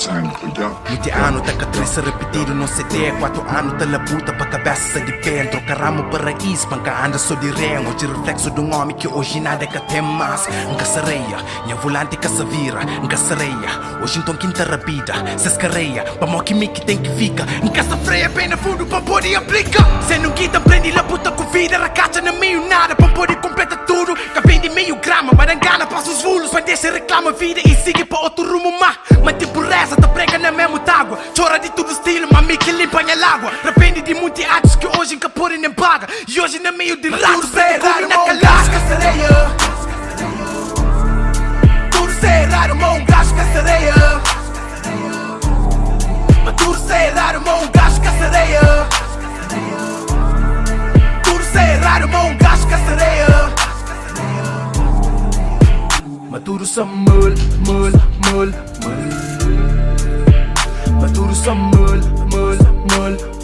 Munti anu ta katrisa repetidu no CD 4 anu ta labuta pa kabesa sa di pé N troka ramu pa raiz pa N ka anda so di ré N odja rifleksu dun omi ki oji nada ka ten mas N ka sareia, nha vulanti ka sa vira N ka sareia, oji nton ki N ta rabida Ses kareia, pamo ki mi ki ten ki fika N ka sa freia pé na fundu pa N pode aplika Sendo un gita N prende labuta ku vida Rakatxa na meiu nada pa N pode konpleta tudu Ka bende meiu grama, ma da ngana pasa os vulus Pa dexa reklama vida i sigi pa otu rumu Ma Manti pureza ta prega na memu tagua Txora di tudu stilu ma mi ki limpa nha lagua Rapendi di munti atus ki oji N ka pode nen paga I oji na meiu di ratus ta kume na kalaka. Tudu sta eradu ma un gaxu ka sareia Ma tudu sta eradu ma un gaxu ka sareia Tudu sta eradu ma un gaxu ka sareia. Ma tudu sa mal, mal, mal, mal Ma tudu sa mal, mal, mal.